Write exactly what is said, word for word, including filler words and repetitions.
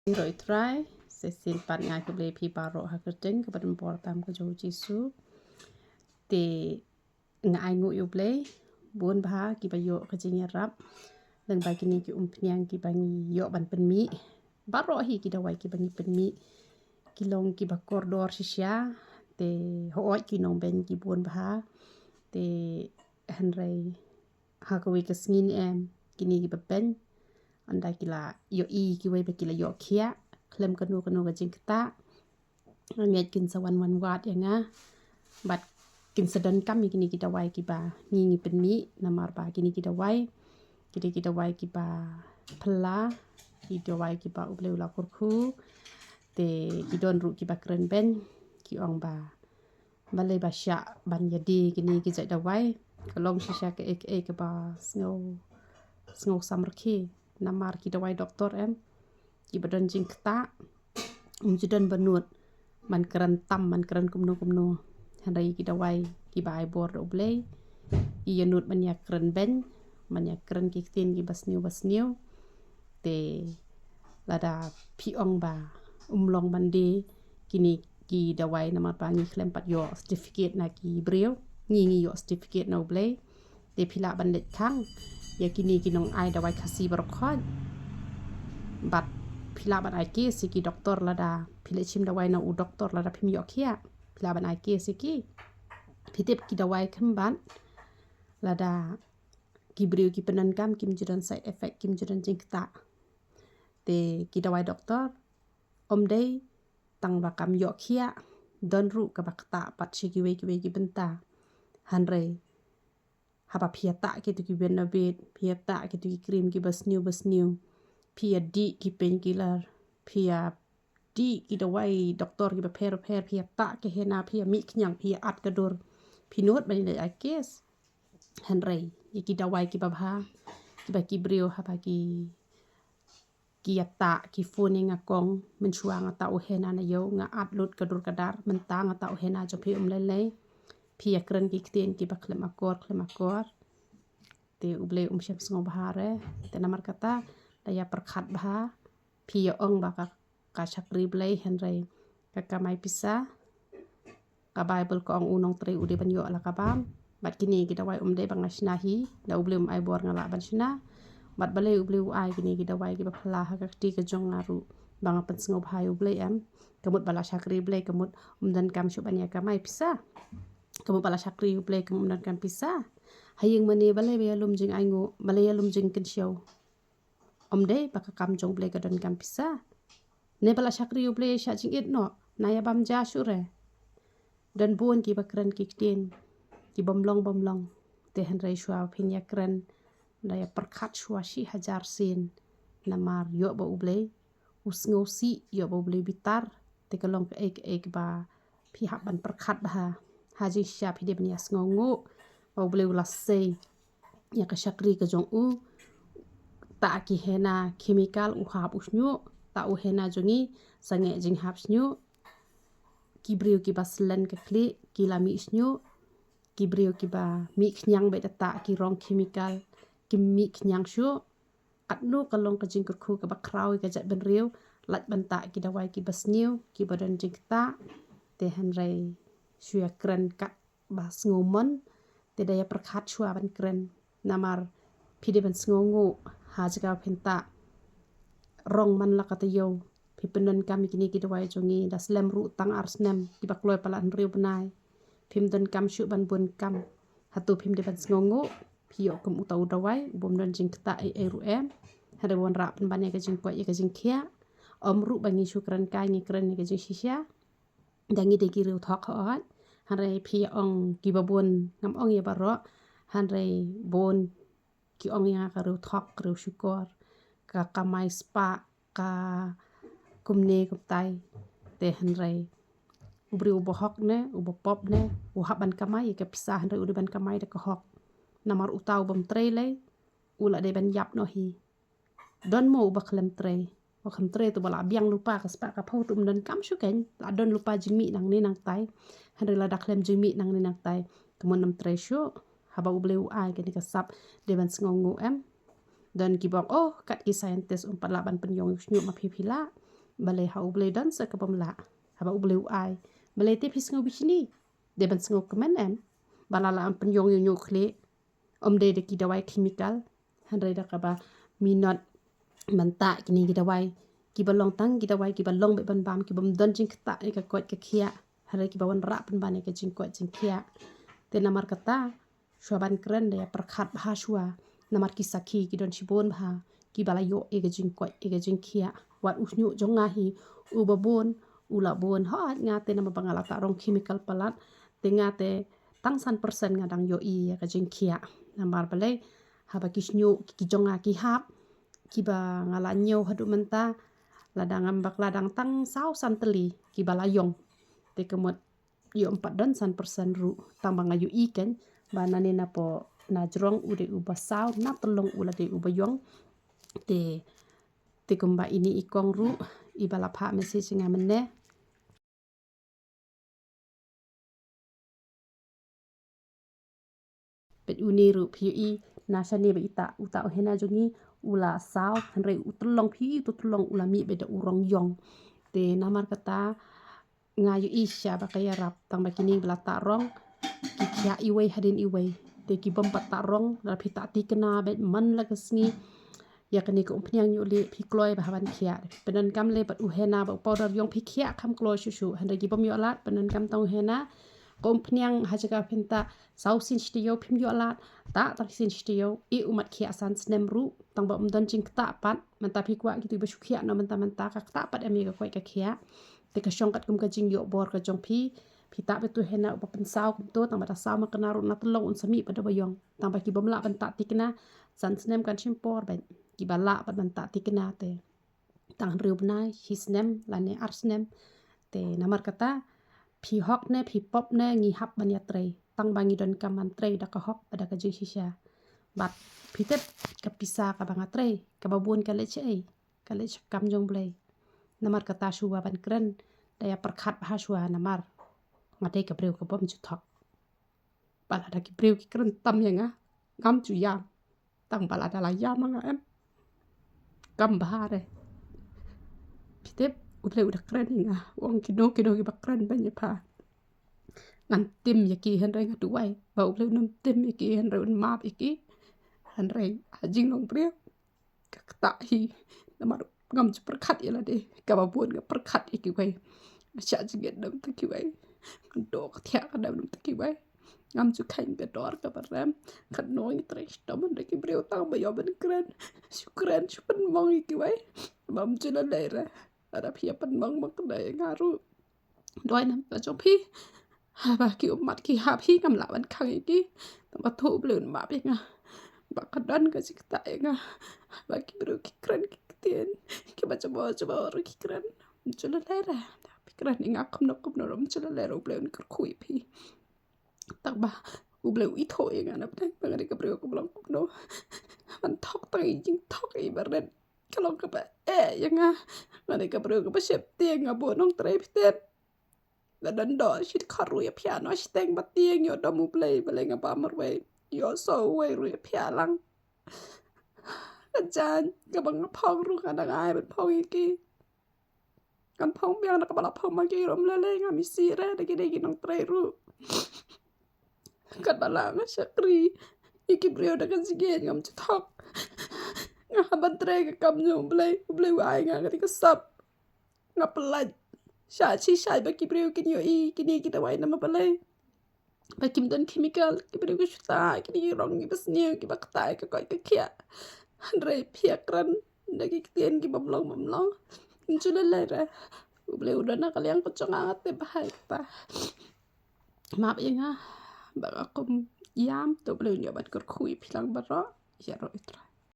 Ïaroh ïa u Trai, sa shisien pat nga ai khublei ïa phi baroh ha ka kyrteng kaba donbor tam ka jong u Jisu. Te nga ai nguh ïa u Blei, bun bha kiba ïoh ka jingïarap lyngba kine ki umphniang kiba ngi ïoh ban pynmih. Baroh hi ki dawai kiba ngi pynmih ki long kiba kordor shisha, te hooid ki nongbeiñ ki bun bha. Te hynrei ha kawei ka sngi ne em, kine kiba beiñ ynda ki la ïohi kiwei ba ki la ïoh khiah khlem kano kano ka jingktah, nga ngeit kin sa wan wan wad ïa nga bad kin sa donkam ïa kine ki dawai kiba ngi ngi pynmih, namar ba kine ki dawai, kine ki dawai kiba phylla, ki dawai kiba u Blei u la kyrkhu. Te ki don ruh kiba kren beiñ, ki ong ba balei ba shah ban ïadie kine ki jait dawai, ka long shisha kaei kaei kaba sngew, sngew samrkhie. Namar ki dawai doktor em, kiba don jingktah, ym ju don ba nud ban kren tam, ban kren kumno kumno. Hynrei ki dawai kiba ai bor da u Blei, ki ïa nud ban ïa kren beiñ, ban ïa kren ki ktien kiba sniew ba sniew. Te lada phi ong ba ym long ban die kine ki dawai namar ba ngi khlem pat ïoh certificate na ki briew, ngi ngi ïoh certificate na u Blei. Te phi lah ban leit khang ïa kine ki nongai dawai Khasi baroh khoit. Bad phi lah ban ai case ïa ki doktor lada phi leit shim dawai na u doktor lada phim ïoh khiah. Phi lah ban ai case ïa ki. Phi tip ki dawai khynbat lada ki briew ki pyndonkam kim ju don side effect, kim ju don jingktah. Te ki dawai doktor ym dei tang ba kam ïoh khiah, don ruh kaba ktah pat sha kiwei kiwei ki bynta. Hynrei haba phi ïa tah kito ki Benabid, phi ïa tah kito ki cream kiba sniew ba sniew, phi ïa dih ki painkiller, phi ïa dih ki dawai doktor kiba pher pher, phi ïa tah ki henna, phi ïa mih khñiang, phi ïa at ka dur, phi nud ban ïa leit ai case. Hynrei ïa ki dawai kiba bha, kiba ki briew haba ki ki ïa tah, ki phone ïa nga, kong, mynshuwa nga tah u henna na ïew, nga at lut ka dur ka dar, mynta nga tah u henna jong phi ym lei lei. Phi ïa kren ki ktien kiba khlem akor khlem akor. Te u Blei um shym sngewbha re. Te namar kata, da ïa pyrkhat bha. Phi ïa ong ba ka, ka shakri Blei, hynrei ka kamai pisa. Ka Baibl ka ong u nongtrei u dei ban ïoh la ka bam. Bad kine ki dawai ym dei ba nga shna hi, da u Blei um ai bor nga lah ban shna. Bad balei u Blei u ai kine ki dawai kiba phylla ha ka kti ka jong nga ruh, ba nga pynsngewbha ïa u Blei em? Ka mut ba la shakri Blei, ka mut ym donkam shuh ban ïa kamai pisa. Ka mut ba la shakri ïa u Blei, ka mut ym donkam pisa. Ha ïing mane balei ba ïalum jingainguh, balei ïalum jingkynshew? Ym dei ba ka kam jong u Blei ka donkam pisa? Ne ba la shakri ïa u Blei shah jingit noh, na ïa bam ja shuh re? Don bun kiba kren ki ktien ki bym long bym long. Te hynrei shuwa phin ïa kren, da ïa pyrkhat shuwa shi hajar sien. Namar ïoh ba u Blei u sngewsih, ïoh ba u Blei u bitar. Te ka long kaei kaei kaba phi hap ban pyrkhat bha. Ha jingshisha phi dei ban ïa sngewnguh ba u Blei u la sei ïa ka shakri ka jong u. Tah ki henna chemical u hap u shñiuh, tah u henna jong ngi sangeh jinghap shñiuh. Ki briew kiba slen ka khlieh ki la mih shñiuh. Ki briew kiba mih khñiang bad da tah ki rong chemical kim mih khñiang shuh. Katno ka long ka jingkyrkhu kaba khraw ïa ka jaitbynriew, lait ban tah ki dawai kiba sniew kiba don jingktah. Te hynrei shu ïa kren kat ba sngewmon. Te da ïa pyrkhat shuwa ban kren. Namar phi dei ban sngewnguh ha jaka phin tah rong man la ka taïew. Phi pyndonkam ïa kine ki dawai jong ngi, da slem ruh tang ar snem, kiba kloi palat hynriew bnai. Phim donkam shuh ban bun kam. Hato phim dei ban sngewnguh? Phi ïoh kum uta u dawai u bym don jingktah ei ei ruh em? Hynrei ban rah pynban ïa ka jingkoit ïa ka jingkhiah. Ym ruh ba ngi shu kren kai, ngi kren ïa ka jingshisha. Da ngi dei ki riewthok hooid. Hynrei phi ïa ong kiba bun, ngam ong ïa baroh. Hynrei bun ki ong ïa nga ka riewthok, ka riewshukor, ka kamai spah, ka kumne kumtai. Te hynrei u briew uba hok ne uba pop ne, u hap ban kamai ïa ka pisa, hynrei u dei ban kamai da ka hok. Namar uta u bym trei lei, u la dei ban ïap noh hi. Don mo uba khlem trei? Uba khlem trei te ba la biang lypa ka spah ka phew te um donkam shuh kein. La don lypa jingmih nangne nangtai. Hynrei lada khlem jingmih nangne nangtai, ka mon ym trei shuh. Haba u Blei u ai kane ka sap, dei ban sngewnguh em? Don kiba ong, oh, kat ki scientist um pat lah ban pynïong shñiuh, ma phi phi lah. Balei ha U Blei don sa ka bym lah. Haba U Blei u ai, balei te phi sngew bishni? Dei ban sngew kmen em? Ba la lah ban pynïong ïa u khlieh. Ym dei da ki dawai chemical. Hynrei da kaba minot mynta kine ki dawai kiba long tang ki dawai kiba long beit ban bam, ki bym don jingktah ïa ka koit ka khiah. Hynrei kiba wanrah pynban ïa ka jingkoit jingkhiah. Te namar kata, shuwa ban kren da ïa pyrkhat bha shuwa. Namar ki sakhi ki don shibun bha kiba la ïoh ïa ka jingkoit ïa ka jingkhiah. Wat u shñiuh jong nga hi uba bun, u la bun. Hooid nga te namar ba nga la tah rong chemical palat, te nga te tang san persen nga dang ïohi ïa ka jingkhiah. Namar balei? Haba ki shñiuh ki jong nga ki hap, kiba nga la ñiew haduh mynta, la dang, ngam bak la dang tang saw san tylli kiba la ïong. Te ka mut ïoh ym pat don san persen ruh, tang ba nga ïohi kein ba nane na pdeng na jrong u dei uba saw, na tyllong u la dei uba ïong. Te, te kumba ine i kong ruh iba la phah message ïa nga mynne. Peit une ruh phi ïohi, na shane ba i tah, u tah u hena jong ngi u la saw, hynrei u tyllong phi ïohi, u tyllong u la mih beit da u rong ïong. Te namar kata nga ïohi shisha ba ka ïarap, tang ba kine ba la tah rong ki khiah iwei hadien iwei. Te ki bym pat tah rong, lada phi tah tikna beit man la ka sngi, ïa kane ka umphniang ñiuh lieh phi kloi bha ban khiah. Pyndonkam lei bad u hena bad u powder ïong phi khiah kham kloi shuh shuh. Hynrei ki bym ïoh lad, pyndonkam tang u hena. Ka umphniang ha jaka phin tah saw sien shi taïew phim ïoh lad, tah tang sien shi taïew, ïeh u mat khiah san snem ruh, tang ba ym don jingktah pat. Mynta phi kwah kito ba shu khiah noh mynta mynta, ka ktah pat em ïa ka koit ka khiah. Te ka shong katkum ka jingïoh bor ka jong phi. Phi tah beit u hena uba pynsaw kumto, tang ba da saw ma kane ruh na tyllong un sa mih pat da ba ïong. Tang ba ki bym lah ban tah tikna, san snem kan shim por beit. Kiba lah pat ban tah tikna te tang hynriew bnai, shi snem lane ar snem. Te namar kata, phi hok ne phi pop ne, ngi hap ban ïatrei, tang ba ngi donkam ban trei da ka hok bad da ka jingshisha. Bad phi tip, ka pisa kaba nga trei, kaba bun ka leit shaei? Ka leit sha ka kam jong U Blei. Namar kata shuwa ban kren da ïa pyrkhat bha shuwa, namar nga dei ka briew ka bym ju thok. Ba lada ki briew ki kren tam ïa nga, ngam ju ïam. Tang ba lada la ïam ma nga em, kam bha re. Phi tip, U Blei u da kren ïa nga, u ong kino kino kiba kren beiñ ïa pha, ngan tim ïa ki, hynrei nga duwai ba U Blei un ym tim ïa ki, hynrei un map ïa ki. Hynrei ha jinglong briew ka ktah hi, namar ngam ju pyrkhat ïa lade. Kaba bun nga pyrkhat ïa kiwei, nga shah jingngeit na bynta kiwei, nga doh ka thiah ka dam na bynta kiwei. Ngam ju kheiñ ka dor kaba rem. Katno ngi trei shitom, hynrei ki briew tang ba ïoh ban kren, shu kren, shu pynmong ïa kiwei. Bym ju la lei re. Lada phi ïa pynmong ma kane ïa nga ruh, duwai na bynta jong phi. Haba ki ummat ki hap hi, ngam lah ban khang ïa ki. Tang ba to U Blei un map ïa nga ba ka don ka jingktah ïa nga. Haba ki briew ki kren ki ktien kiba jubor jubor ki kren, ym ju la lei re. Phi kren ïa nga kumno kumno ruh, ym ju la lei re, U Blei un kyrkhu ïa phi. Tang ba U Blei u ithuh ïa nga na pdeng ba nga dei ka briew kaba long kumno. Ban thok tang i jingthok iba rit ka long kaba eh ïa nga. Nga dei ka briew kaba sheptieng, nga bun nongtrei, phi tip. Nga don doh shi dkhot ruh ïa phiah noh shiteng ba tieng, ïoh dom U Blei, balei nga bam marwei, ïoh shuh uwei ruh ïa phiah lang. Ka jaiñ kaba nga phong ruh nga dang ai ban phong ïa ki. Ngan phong biang da kaba la phong ma ki ruh, ym lei lei, ngam isih re, da ki dei ki nongtrei ruh. Katba lah nga shakri ïa ki briew da ka jingngeit, ngam ju thok. Nga hap ban trei ka kam jong U Blei, U Blei u ai nga kane ka sap. Nga pyllait shah shi shai ba ki briew kin ïohi kine ki dawai namar balei. Ba kim don chemical, ki briew ki shu tah kine ki rong kiba sniew, kiba ktah ïa ka koit ka khiah. Hynrei phi ïa kren da ki ktien ki bym long bym long. Ym ju la lei re. U Blei u don ha ka liang ka jong nga, nga tip bha ïa kata. Map ïa nga ba nga kum ïam, to U Blei un ïoh ban kyrkhu ïa phi lang baroh. Ïaroh ïa U Trai.